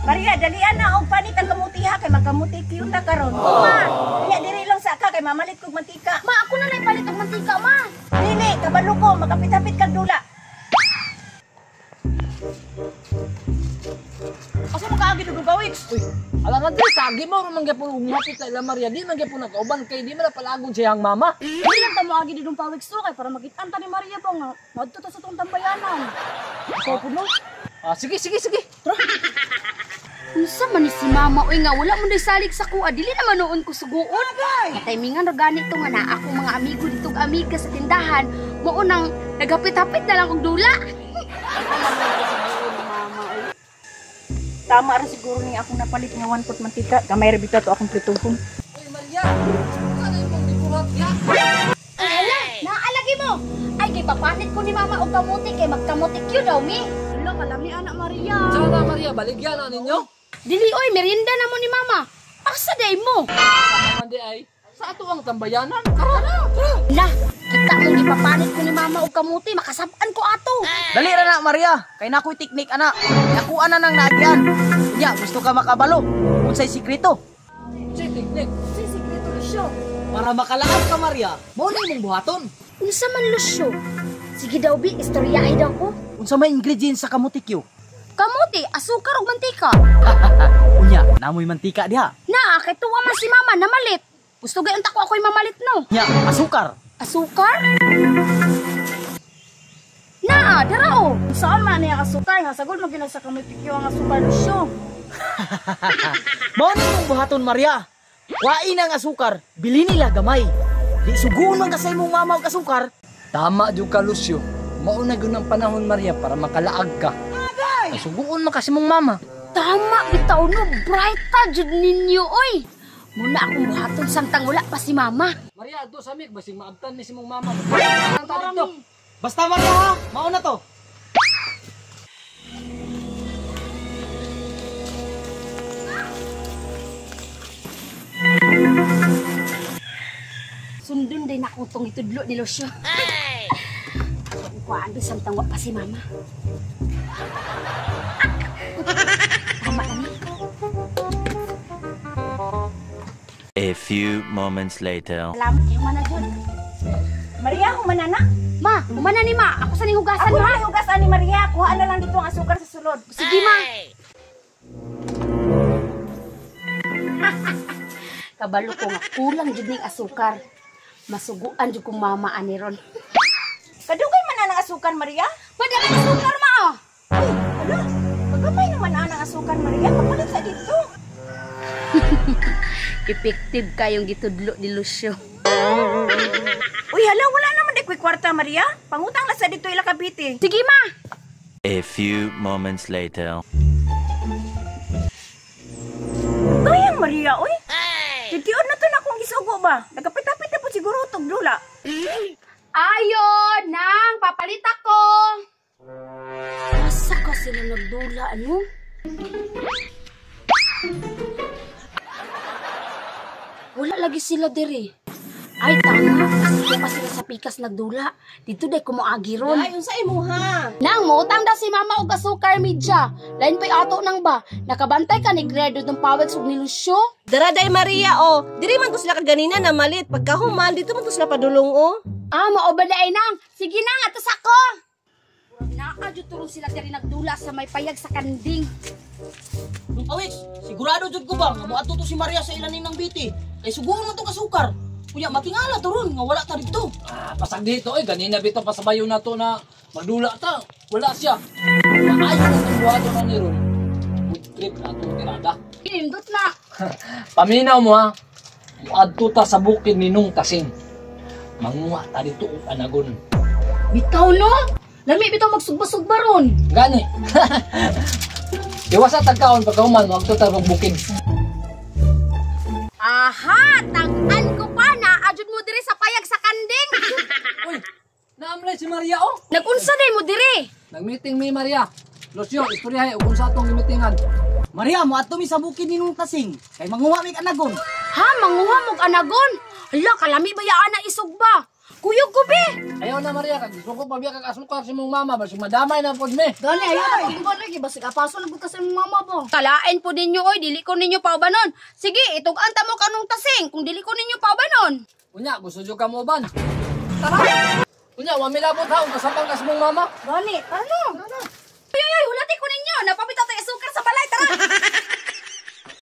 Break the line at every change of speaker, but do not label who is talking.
Maria, dalian na og panit ang kamuti ha kay magkamuti kiyuta karon. Ma, kanya diri lang sa ka kay mamalit kog mantika.
Ma, ako na lang palit og mantika, ma.
Dili, kabalo ko, makapit-hapit kag dula.
Asa man kaagi dudong kawiks?
Uy, ala nga diri kagi mo man gyapon og muhapit sa ila Maria, di man gyapon nakauban kay di man na palagon siyang mama.
Dili lang ta moagi didong pawiks to kay para makit-an ta ni Maria pa nga madto ta sa tong tambayanan.
Ikaw po no? Ah, sige, sige, sige. Tara.
Unsa man ni si mama oy nga wala mo salig sa kuha, dili naman noon ko suguon. Katimingan ra gani to nga naa akong mga amigo dito ug amiga sa tindahan, mao nang naghapit-hapit na lang og dula.
Tama ra siguro ni akong napalit nga 1 pot mantika. Gamay ra bitaw to akong prituhon.
Uy, Maria, ano imong gibuhat ya?
Ay hala, naalagi mo. Ay kay papanit ko ni mama og kamuti kay magkamuti kyu daw mi. Hala, kalami anak Maria.
Sana Maria, baligyan na ninyo.
Dili oy, merienda na mo ni mama. Asa day mo?
Sama man di ay sa ato ang tambayanan. Tara, tara.
La, kita mong gipapanit ko ni mama og kamuti, makasab-an ko ato.
Dali ra na Maria, kay nakoy teknik ana. Nakuha na nang naagian. Unya, gusto ka makabalo? Unsay sikreto?
Unsay teknik?
Unsay sikreto, Lucio?
Para makalaab ka Maria, mao na imong buhaton.
Unsa man Lucio? Sige daw bi, istoryahe daw ko.
Unsa may ingredients sa kamuti kyo?
Kamuti, asukar ug mantika.
Unya, namoy mantika diha.
Naa, kay tuwa man si mama namalit. Gusto gayon ta ko ako'y mamalit no.
Nya, asukar.
Asukar? Naa, dara o.
Saan man niya asukar? Hasagol mo gina sa kamutikyo ang asukar, Lucio.
Mao na imong buhaton Maria. Wain ang asukar, bili nila gamay. Di suguon man ka sa imong mama og asukar.
Tama jud ka, Lucio. Mao na gyud ang panahon Maria para makalaag ka. Ay, suguon man kasi mong mama.
Tama bitaw no, bright ta jud ninyo oy. Muna akong buhaton samtang wala pa si mama.
Maria, adto sa mik basig maabtan ni si mong mama. Ang ta dito.
Basta Maria ha, mao na to.
Sundon din ako tong itudlo ni Lucio. Ay! Kuhaan bi samtang wa pa si mama. Tama na ni.
A few moments later.
Salamat kay humana jud.
Maria, humana na.
Ma, humana ni ma. Ako sa ning hugasan
Ako
ma.
na hugasan ni Maria. Kuha na lang dito ang asukar sa sulod.
Sige ma. Kabalo ko nga kulang jud ning asukar. Masuguan jud kong mama ani ron.
Kadugay man na ang asukar, Maria.
Madami asukar ma. Oh.
Uy, hala. Pagamay naman na ang asukar, Maria. Kapalit sa dito.
Effective kayong gitudlo ni Lucio.
Uy, hala, wala naman di ko'y kwarta, Maria. Pangutang lang sa dito ila Cavite.
Sige ma.
A few moments later.
Gayang Maria, uy. Titiod na to na akong gisugo ba? Nagapit-apit na po siguro tog dula.
Ayo, nang papalit ako. Asa ka sila nagdula, ano? Wala lagi sila diri. Ay, tama. Kasi pa sila sa pikas nagdula. Dito day kumuagi ron.
Ay, unsa imo ha?
Nang, mautang daw si mama og asukar media. Lain pa'y ato nang ba? Nakabantay ka ni Gredo ng pawag ug ni Lucio?
Dara day Maria oh. Diri man ko sila kaganina na malit. Pagkahuman dito man ko sila padulong oh.
Ah, mao ba day nang? Sige nang, atos ako. Naa jud turon sila diri nagdula sa may payag sa kanding.
Nung pawis, sigurado jud ko ba nga moadto to si Maria sa ilanin ng biti. Kay suguon man tong asukar. Kuya matingala to ron nga wala ta dito.
Ah, pasag dito eh ganina bitaw pasabayo na to na magdula ta. Wala siya. Maayo na itong buhaton na ni ron. Good trip na itong tirada.
Indot na.
Paminaw mo ha. Muadto ta sa bukid ni Nung Tasing. Manguha ta dito og anagon.
Bitaw no? Lami bitaw magsugba-sugba ron.
Gani. Iwasa tagkaon pagkahuman muadto ta og bukid.
Aha, tag-an ko pa na ajud mo diri sa payag sa kanding.
Uy, naamlay si Maria oh.
Nagunsa day mo diri?
Nagmeeting mi Maria. Lucio, istoryahe og unsa atong gimitingan.
Maria, moadto mi sa bukid ni Nung Tasing. Kay manguha mi anagon.
Ha, manguha mog anagon. Hala, kalami ba ya ana isugba? Kuyog ko be.
Ayaw na Maria, kag isuko pa biya kag asukar si mong mama, basig madamay na pod me.
Gani ayaw na pag lagi basig apaso na gud ka sa imong mama ba. Kalain po ninyo oy, dili ko ninyo paubanon. Sige, itug-an ta mo kanong tasing kung dili ko ninyo paubanon.
Unya, gusto jud ka mo uban.
Tara.
Unya, wa milabot ha, ug kasabang ka sa mong mama.
Gani, tara no.